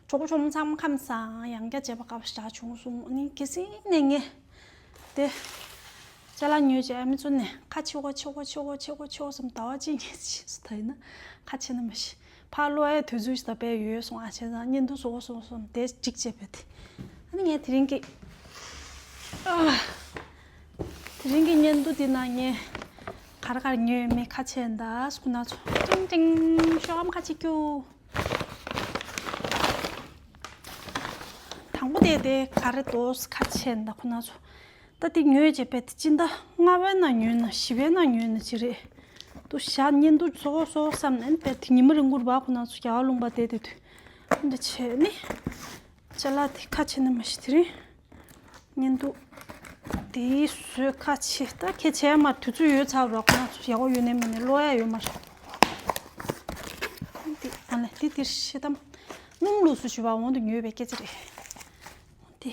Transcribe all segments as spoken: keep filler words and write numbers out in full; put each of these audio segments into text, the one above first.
གྲོགས་པོ་གྲོགས་མོ་ཚང་མ་ཁམས་བཟང་། ཡང་བསྐྱར་མཇལ་བ་དགའ་བ་ཞེ་དྲག་བྱུང་སོང་། ཨ་ནི་གལ་སྲིད་ནས་ངས་དེ་ཅ་ལག་ཉོས་རྗེས་ཨ་མི་ཚོ་ནས་ཁ་ཕྱེ་གོ་ཕྱེ་གོ་ཕྱེ་གོ་ཕྱེ་གོ་ཕྱེ་གོ་བསམ་ཟླ་བ་གཅིག་ཉིན་ཕྱིན་སོང་། ད་ཡིན་ན་ཁ་ཕྱེ་ན་མ་ཤི། ཕར་ཀློག་ཡའི་དུས་ཚོད་ཞིག་ད་དཔེ་ཡོལ་སོང་། ཨ་བྱས་ཙང་བརྙན་ཐུང་བཟོ་གོ་བཟོ་གོ་བསམ་དེ་འགྲིག་བྱས་པས་དེ། ཨ་ནི་ངས་དེ་རིང་གི་ཨ་དེ་རིང་གི་བརྙན་ཐུང་འདི་ནང་ངས་ག་རེ་ག་རེ་ཉོས་མེད་ཁ་ཕྱེ་ཡིན་ད། སུ་ཁོ་ན་ཚོ་ཀྲིང་ཀྲིང་ཤོག་ཨམ་ཁ་ཕྱེ་རྒྱུ། དང་པོ་དེ་དེ་ག་རེ་འདུག་ཁ་ཕྱེ་ཡིན་ད་ཁོ་ན་ཚོ། ད་དེ་ཉོས་རྗེས་པས་དེ་སྤྱི་ཟླ་ལྔ་པའི་ནང་ཉོས་ན་བཞི་པའི་ནང་ཉོས་ན་ཅི་རེད། དུ་ཞག་བརྙན་ཐུང་བཟོ་གོ་བཟོ་གོ་བསམ་ནས་དཔེ་དེ་ཉི་མ་རིང་པོར་བ་ཁོ་ན་ཚོ་རྒྱ་གར་ལུང་པ་བསྡད་དེ་དུས་འདི་བྱས་ནི། ཅ་ལག་དེ་ཁ་ཕྱེ་ན་མ་ཤི་དེ་རིང་། བརྙན་ཐུང་དེའི་བཟོས་ཁ་ཕྱེ། ད་ཁྱེད་བྱས་མ་དུས་ཚོད་ཡོལ་ཚར་རོགས་ཁོ་ན་ཚོ་ཡག་པོ་ཡོད་ནས་མེད་ནས་ཀློག་ཡ་ཡོད་མ་རེད། འདི་ཨ་ལས་འདི་འདིར་ཤེལ་དམ་སྣུམ་ལུགས་སུ་ཞུ་བ་འོང་དུ་ཉོས་པའི་སྐད་ཆ་རེད། འདི་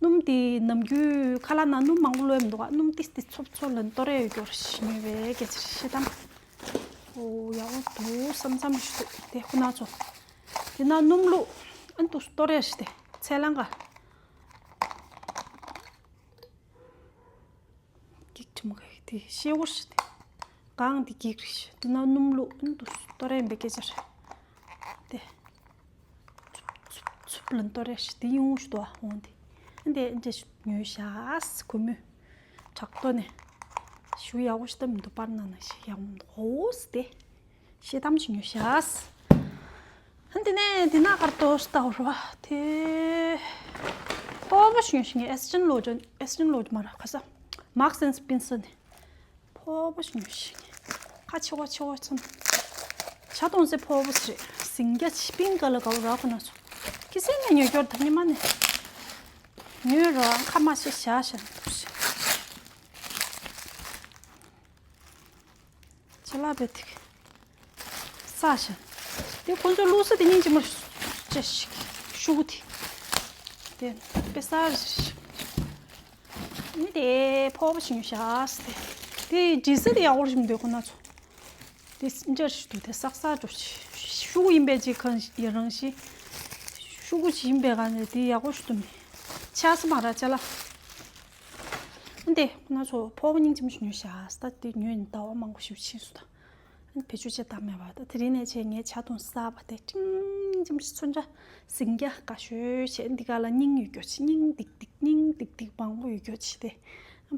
སྣུམ་འདི་ནམ་རྒྱུན་ཁ་ལག་ནང་སྣུམ་མང་པོ་བླུགས་ཡ་མི་འདུག་ག་སྣུམ་ཏིས་ཏིས་ཚོབ་ཚོབ་ལ་གཏོར་ཡ་ཡོད་རྒྱུ་རེད་ཉོས་པའི་སྐད་ཆ་རེད། ཤེལ་དམ་ཨོ་ཡག་པོ་འདུག་བསམ་བསམ་ཞུ་འདུག་དེ་ཁོ་ན་ཚོ། དེ་ན་སྣུམ་བླུགས་ཨ་འདུག་གཏོར་ཡ་ཞིག་དེ་ཚལ་ལང་ག་འགྱིག་ཁྲི་མོ་ག་དེ་ཤེལ་སྒོར་ཞིག་དེ། གང་དེ་འགྱིག་རེད་ཤི། དེ་ན་སྣུམ་བླུགས་ཨ་འདུག་གཏོར་ཡ་ཡིན་པའི་སྐད་ཆ་རེད། དེ་འཚུབ་འཚུབ་འཚུབ་ལ་གཏོར་ཡ་ཞིག་དེ་ཡོང་ཞིག་འདུག་ཨ་འོང་དེ། ཨ་འདི་འདྲ་ཞིག་ཉོས་ཤག་གུས་མོས་དྲག་ཏོ་ནས་ཞུ་ཡག་པོ་ཞིག་ད་མི་འདུག་པར་ན་ན་ཞིག་ཡག་པོ་མི་འདུག་ཧོ་སི་དེ། ཤེལ་དམ་ཞིག་ཉོས་ཤག་ཨ་འདི་ནས་འདི་ན་གར་ཏོ་ཞིག་ལྟ་བར་བ་དེ། ཕོ་བ་ཞིག་ཉོས་ཤིག་ངས་ཨེ་སི་ཅན་ལོ་ཇོན་ཨེ་སི་ཅན་ལོ་ཇོན་མ་ར་ཁ་ས་མཱག་སེན་སྤིན་སི་ནས། ཕོ་བ་ཞིག་ཉོས་ཤིག་ཁ་ཆེ་བ་ཆེ་བ་ཚོམ། ཇ་གཏོང་སའི་ཕོ་བ་ཞིག་རེད། ཟིང་རྒྱ་ཆི་པིང་ཀ་ལ་ག་བ་ར་ཁོ་ན་ཚོ། ཁི་སེ་ནས་ཉོས་སྐྱོར་ད་ཉི་མ་ནས། ཉོས་ར་ཁ་མ་ཤེས་བཞག་བཞག་འདུག་ཤིག་ཅ་ལག་བེ་ཐིག་ས་ཞིག་དེ་ཁོ་ཚོ་བླུགས་ས་དེ་སྙིང་རྗེ་མོ་ཅེ་ཞིག་ཤུ་གུ་དེ། དེ་དཔེ་ས་རེད། མི་དེ་ཕོ་བ་ཞིག་ཉོས་ཤག་སྟེ། དེ་འབྲི་ས་དེ་ཡག་པོ་ཞིག་མི་འདུག་ཁོ་ན་ཚོ། དེ་འཇར་ཞིག་འདུག་དེ་སག་སག་འགྲོ་ཤི་ཤུ་གུ་ཡིན་པའི་ཅིག་གང་ཡི་རང་ཞིག་ཤུ་གུ་ཅིག་ཡིན་པའི་གང་ནས་དེ་ཡག་པོ་ཞིག་འདུག་མི་ཆགས་ས་མ་ར་ཅ་ལག་འདི་ཁོ་ན་ཚོ་ཕོ་བ་སྙིང་རྗེ་མོ་ཞིག་ཉོས་ཤག་སྟེ། དེ་ཉོས་ནས་ཟླ་བ་མང་པོ་ཞིག་ཕྱིན་སོང་ད། བེད་སྤྱོད་བྱེད་སྟངས་མེད་པ་ད། དེ་རིང་ནས་བྱས་ངས་ཇ་འཐུང་ས་བ་དེ་ཀྲིང་ཀྲིང་ཅིག་མཚོན་ཆ་ཟིང་རྒྱ་དགའ་ཤོས་བྱས། འདི་ག་ལ་སྙིང་ཡོད་རྒྱུ་ཅིག་སྙིང་ཏིག་ཏིག་སྙིང་ཏིག་ཏིག་མང་པོ་ཡོད་རྒྱུ་ཅིག་དེ་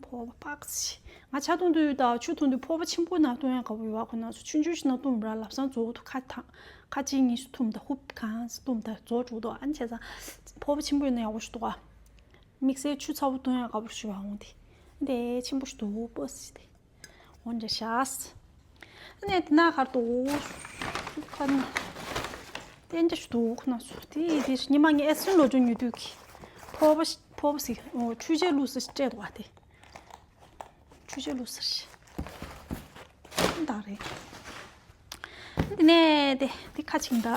ཕོ་བ་པག་ཅིག་ང་ཇ་འཐུང་དུས་དང་ཆུ་འཐུང་དུས་ཕོ་བ་ཆེན་པོ་ནང་འཐུང་ཡང་དགའ་པོ་ཡོད་པ། ཁོ་ན་ཚོ་ཆུང་ཆུང་ཞིག་ནང་འཐུང་ར་ལབ་སང་རྫོགས་འདུག་ཁ་ཐང་ཁ་གཅིག་གཉིས་སུ་འཐུང་ད་ཧུབ་གང་སུ་འཐུང་ད་རྫོགས་འགྲོ་འདུག་ཨ་ནི་བྱས་ཙང་ཕོ་བ་ཆེན་པོ་ཡོད་ན་ཡག་པོ་ཞིག་འདུག་ཨ། དམིགས་བསལ་ཆུ་ཚ་པོ་འཐུང་ཡང་དགའ་པོ་ཞིག་ཡོད་པ་འོང་དེ། འདི་ཆེན་པོ་ཞིག་འདུག་པོ་སི་དེ། འོན་ཀྱང་ཤག་ཨ་ནི་དེ་ན་གར་དུ་ཁ་ན་ཏན་ཏན་ཞིག་འདུག་ཁོ་ན་ཚོ་དེ་དེ་ཉི་མ་ངས་ཨེ་སི་ལོ་ཇོ་ཉོ་དུས་ཀྱི་ཕོ་བ་ཕོ་བ་ཟིག་འཕྲུལ་ཆས་ལུགས་སུ་སྤྲད་འདུག་བ་དེ། འཕྲུལ་ཆས་ལུགས་སུ་ཞིག་འདག་རེད། འདི་ནས་དེ་དེ་ཁ་ཆིང་འདག་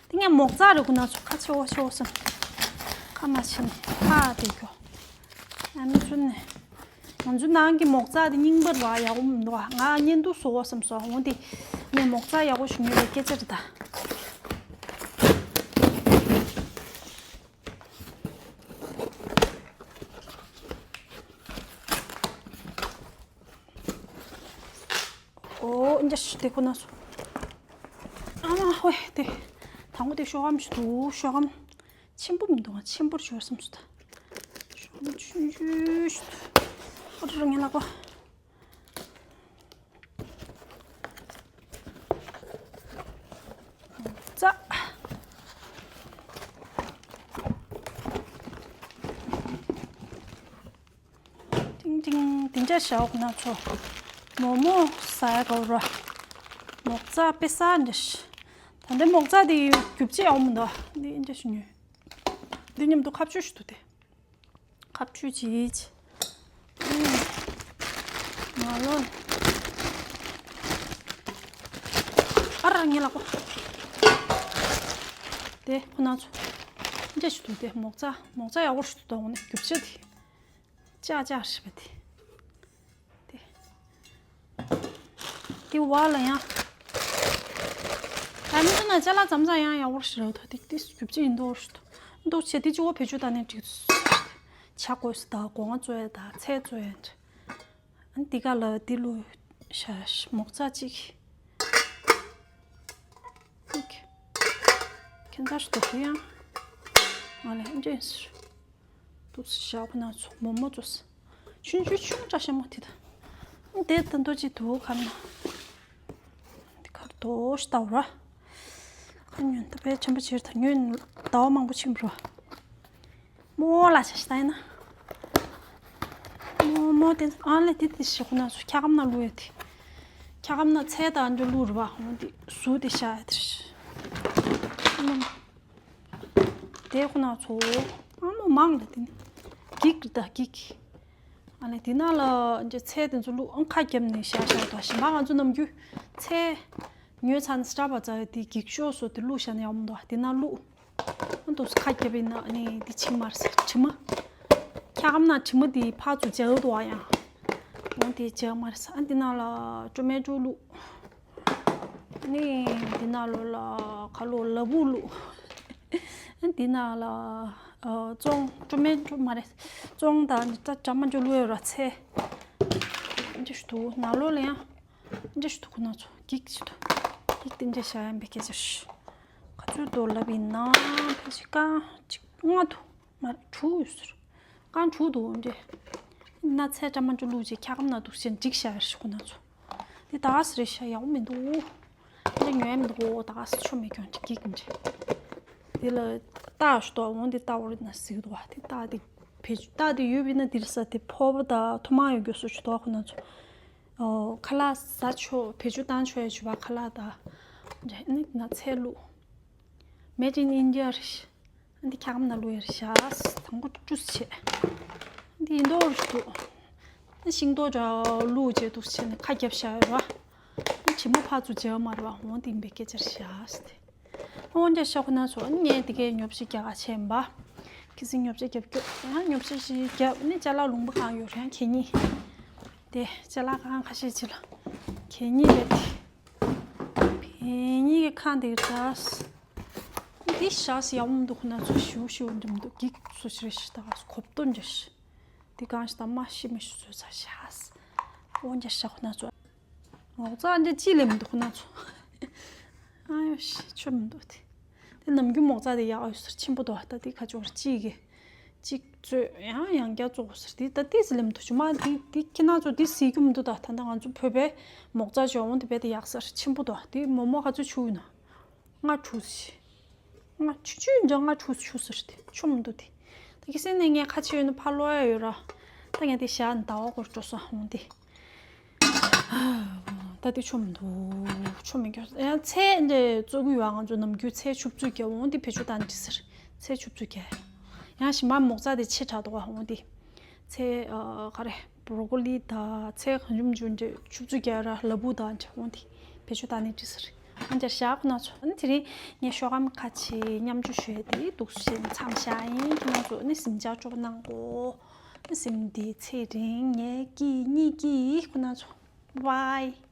དེ་ངས་མོག་ཙག་རེད་ཁོ་ན་ཚོ་ཁ་ཆེ་བོ་ཆེ་བོ་སམ། ཁ་མ་ཆེ་ནས་ཁ་དེ་གྱོ། ཨ་ནི་ཚུན་ནས། ང་ཚོའི་ནང་གི་མོག་ཙག་དེ་རྙིང་པ་རེད་བ། ཡག་པོ་མི་འདུག་བ། ང་བརྙན་ཐུང་བཟོ་བ་བསམ་སོང་། འོ་དེ་ངས་མོག་ཙག་ཡག་པོ་ཞིག་ཉོས་པའི་སྐད་ཆ་རེད་ད། ཨོ་འདི་ཤི་དེ་ཁོ་ན་སོ། ཨ་མ་ཧོས་དེ། དང་པོ་དེ་ཤོག་ཨམ་ཞིག་འདུག་ཤོག་ཨམ། ཆེན་པོ་མི་འདུག་ང་ཆེན་པོར་ཞོར་བསམ་སོང་ད། ཆུང་ཆུང་ཞིག་འདུག་ཨ་རུ་ངའི་ལག་པ། ཙ། ཏིང་ཏིང་དེ་འདྲ་ཞོག་ན་ཚོ། མོག་མོག་ཟ་ཡ་གོ་ར། མོག་ཙ་དཔེ་ཟ་འདྲ་ཞིག་ད་ལྟའི་མོག་ཙ་དེ་རྒྱུ་ཆ་ཡག་མི་འདུག་འདི་འདྲ་ཞིག་ཉོས། འདི་མཉམ་དུ་ཁ་ཆུ་ཞིག་འདུག་སྟེ། ཁ་ཆུ་ཅིག་ང་ལོ། ཨ་ར་ངའི་ལག་པ། དེ་ཁོ་ན་ཚོ། འདྲ་ཞིག་འདུག་སྟེ་མོག་ཙ་མོག་ཙ་ཡག་པོ་ཞིག་འདུག་ད་འོ་ནི་རྒྱུ་ཆ་དེ། ཅག་ཅག་ཧྲི་པ་དེ། དེ། དེ་བ་ལ་ཡང་། ད་ནི་ ཅ་ལག་ཙམ་ཙམ་ཡང་ཡག་པོ་ཞིག་རེད་འདུག་དེ་དེ་རྒྱུ་ཅི་ཡིན་འདུག་ཞུ་འདུག་འདུག་བྱས་དེ་གཅིག་པོ་བེད་སྤྱོད་བཏང་ནས་འགྲིག་འདུག་ཇ་བསྐོལ་ས་དང་སྒོ་ང་བཙོས་ཡ་དང་ཚལ་བཙོས་ཡ་འདྲ། ཨ་ནི་འདི་ག་ལ་འདི་ལུ་ཤ་མོག་ཙག་ཅིག་ཁྱེད་ཚར་ཞིག་ཏུ་ཧུ་ཡང་ང་ལས་འདྲེན་ཟེར། འདུག་སེ་བཞག་པ་ན་ཚོ་མོག་མོག་ཚོ་ཆུང་ཆུང་ཆུང་ཙག་ཤ་མོ་དེ་དང་། དེ་ད་འདོ་ཅིག་འདུག་གམ་ན། འདི་གར་དོ་ཞིག་ལྟ་བུ་ར། ཁ་ཉོན་ད་པའི་ཆམ་པ་ཆེར་ད་ཉོན་ཟླ་བ་མང་པོ་ཕྱིན་པ་ར། མོ་ལ་ཆ་ཤི་ད་ཡིན་ན། མོ་མོ་དེ་ཨ་ལེ་དེ་དེ་ཞིག་ཁོ་ན་ཚོ་འཁྱག་སྒམ་ན་བླུགས་ཡོད་དེ། འཁྱག་སྒམ་ན་ཚལ་དང་འདྲ་བླུགས་རེད་བ། འོ་དེ་ཟུག་དེ་བཞག་ཡོད་དེ། དེ་ཁོ་ན་ཚོ་ཨ་མོ་མང་ལ་དེ་ནི་འགྱིག་རེད་ད་འགྱིག་ཨ་ལེ་དེ་ན་ལ་འདྲ་ཚལ་དེ་ཚོ་བླུགས་ཨང་ཁ་བརྒྱབ་ནས་བཞག་བཞག་ད་ཞིམ་པ་ང་ཚོ་ནམ་རྒྱུན་ཚལ་ཉོས་ཚར་ནས་སྐྲ་བ་བཙལ་ཡོད་དེ་འགྱིག་ཤོག་སོ་དེ་བླུགས་བཞག་ན་ཡག་མོ་འདུག་དེ་ན་བླུགས། ཨ་འདུག་སེ་ཁ་བརྒྱབ་ཡིན་ན་ནི་འདི་བྱིང་མ་རེད་ཟེར་དྲི་མ། འཁྱག་སྒམ་ན་དྲི་མ་དེ་ཕར་ཚུར་འཇགས་འདུག་ཨ་ཡང་། འོ་དེ་འཇགས་མ་རེད་ཟེར། ཨ་འདི་ནང་ལ་ཊོ་མེ་ཊོ་བླུགས། ནི་འདི་ནང་ལོ་ལ་ཁ་ལོ་ལ་ཕུག་བླུགས། ཨ་འདི་ནང་ལ་ཨ་བཙོང་ཊོ་མེ་ཊོ་མ་རེད། བཙོང་དང་འདི་ལྟ་འདྲ་མ་འཇོ་བླུགས་ཡོད་ར་ཚེ། འདི་ཞུ་འདུག་ནང་ལོགས་ལ་ཡང་། འདྲེ་ཞིག་འདུག་ཁོ་ན་ཚོ་འགྱིག་ཅིག་འདུག་འགྱིག་དེ་འདྲེ་བཞག་ཡང་བེ་སྐད་ཆ་ཞིག་ཁ་ཚུར་དོ་ལབ་ཡིན་ན་ཕལ་ཆེར་རྐང་གཅིག་ལྔ་འདུག་མ་རེད་དྲུག་ཡོད་ཟེར། རྐང་དྲུག་འདུག་འདྲེ། ན་ཚལ་འདྲ་མ་འདྲ་བླུགས་རྗེས་འཁྱག་སྒམ་ན་འདུག་ཟེར་འགྲིག་བཞག་ཡ་ཞིག་ཁོ་ན་ཚོ། འདི་ད་ག་སེ་རེད་ཤག་ཡག་པོ་མི་འདུག་འདྲེ་ཉོ་ཡ་མི་འདུག་འོ་ད་ག་སེ་ཆོ་མེད་ཀྱང་འདྲེ་འགྱིག་འདྲེ། འདི་ལ་རྟགས་ཞིག་འདུག་འོ་འདི་རྟགས་འོ་རེད་ན་ཟིག་འདུག་བ་འདི་རྟགས་འདི་བེད་སྤྱོད་རྟགས་འདི་ཡོད་པ་ཡིན་ན་འདིར་ས་དེ་ཕོར་པ་དང་ཐུར་མ་ཡོད་རྒྱུ་སུ་ཞིག་འདུག་ཁོ་ན་ཚོ། ཨོ། ཁ་ལག་ཟ་ཆོག་བེད་སྤྱོད་བཏང་ཆོག་ཡ་བྱུས་པ་ཁ་ལག་དང་། འདྲེ་ནི་ན་ཚལ་བླུགས། Made in India་རེད། འདི་འཁྱག་སྒམ་ན་བླུགས་ཡ་རེད་ཤག་དང་པོ་ཅུས་བྱས། འདི་ཡིན་མདོག་རེད་འདུག་ཤིང་ཏོག་འདྲ་བླུགས་བྱས་འདུག་བྱས་ནས་ཁ་བརྒྱབ་བཞག་ཡོད་ར། དྲི་མ་ཕར་ཚུར་འཇལ་བ་མ་རེད་བ། འོང་དེ་ཡིན་པའི་སྐད་ཆ་རེད་ཤག་འོ་འདྲ་ཤག་ཁོ་ན་ཚོ་ངས་དེ་གའི་ཉོ་ཆ་རྒྱག་ག་ཆས་ཡིན་པ། ཁི་སིང་ཉོ་ཆ་རྒྱབ་སྐྱོ། ང་ཉོ་ཆ་ཞིག་རྒྱབ་ནི་ཅ་ལག་ལུང་པ་གང་ཡོད་རེད་ཁེ་ཉིན། དེ་ཅ་ལག་གང་ཁ་ཤས་ཅི་ལ། ཁེ་ཉིན་རེད། ཁེ་ཉིན་གི་ཁང་དེ་རེད་ད། འདི་ཤག་སི་ཡག་མོ་འདུག་ཁོ་ན་ཚོ་ཞུ་ཞུ་འགྲིམ་འདུག་འགྱིག་སུ་ཞིག་རེད་ཤི་ད་གོབ་ཏོ་འདྲ་ཤི། འདི་གང་ཤི་ད་མ་ཤི་མི་ཤི་ཚོ་ཚ་ཤག་སི། འོ་འདྲ་ཤག་ཁོ་ན་ཚོ། མོག་ཙག་འདི་ཅི་ལེམ་འདུག་ཁོ་ན་ཚོ། ཨ་ཡོ་ཤི་ཆོ་མི་འདུག་དེ། དེ་ནམ་རྒྱུན་མོག་ཙག་དེ་ཡག་ཡོད་ཟེར་ཆེན་པོ་འདུག་ད་དེ་ཁ་ཅོར་ཅི་གི། གཅིག་བཙོས་ཡང་ཡང་བསྐྱར་བཙོ་དགོས་ཟེར་དེ་ད་ཏིས་ལེམ་འདུག་ཅུ་མ་དེ་དེ་ཁྱི་ན་ཚོ་དེ་སྲིད་རྒྱུ་མི་འདུག་ད་ད་ད་ང་ཚོ་བོད་པའི་མོག་ཙག་ཅོ་འོང་དེ་བས་དེ་ཡག་ཟེར་ཆེན་པོ་འདུག་དེ་མོག་མོག་ག་ཚོད་ཆུ་ཡིན་ན། ང་ཆུ་ཟེར། ང་ཆུ་ཆུ་འདྲ་ང་ཆུ་ཆུ་ཟེར་ཏེ་ཆུ་མི་འདུག་དེ། ད་ཁྱི་སེང་ནས་ངས་ཁ་ཆེ་ཡོད་ན་ཕ་ལོ་ཡ་ཡོད་ར། ད་ངས་དེ་ཞག་ཟླ་བ་སྐོར་སྤྲོ་ས་འོང་དེ། ད་དེ་ཆོ་མི་འདུག་ཆོ་མི་འགྱོ། ཡང་ཚལ་འདི་བཙོ་གི་ཡོད། ང་ཚོ་ནམ་རྒྱུན་ཚལ་ཆུ་བཙོ་རྒྱག་འོང་དེ་བེད་སྤྱོད་བཏང་འདི་ཟེར། ཚལ་ཆུ་བཙོ་རྒྱག་ཡང་ཞིམ་པ་མོག་ཙག་དེ་ཆེ་དྲགས་འདུག་ག་འོང་དེ། ཚལ་ཨ་ག་རེ་བོ་རོ་ཀོ་ལི་དང་ཚལ་གང་བྱུང་བྱུང་འདི་ཆུ་བཙོ་རྒྱག་ར་ལ་ཕུག་དང་འདི་འོང་དེ་བེད་སྤྱོད་བཏང་ནི་འདི་ཟེར། ཨ་འདིར་བཞག་ཁོ་ན་ཚོ། ཨ་ནི་དེ་རིང་ངས་ཤོག་སྒམ་ཁ་ཆེ་མཉམ་སྤྱོད་ཞུས་ཏེ་འདུག་སེ་བྱས་ནས་མཚམས་བཞག་ཡིན། ཁྱེད་རང་ཚོ་ནི་གཟིམ་འཇག་སྤྲོ་པོ་གནང་གོ་ཨ་གཟིམ་འདི་ཚེ་རིང་ངའི་སྐྱིད་གཉིས་སྐྱིད་ཁོ་ན་ཚོ། བའི།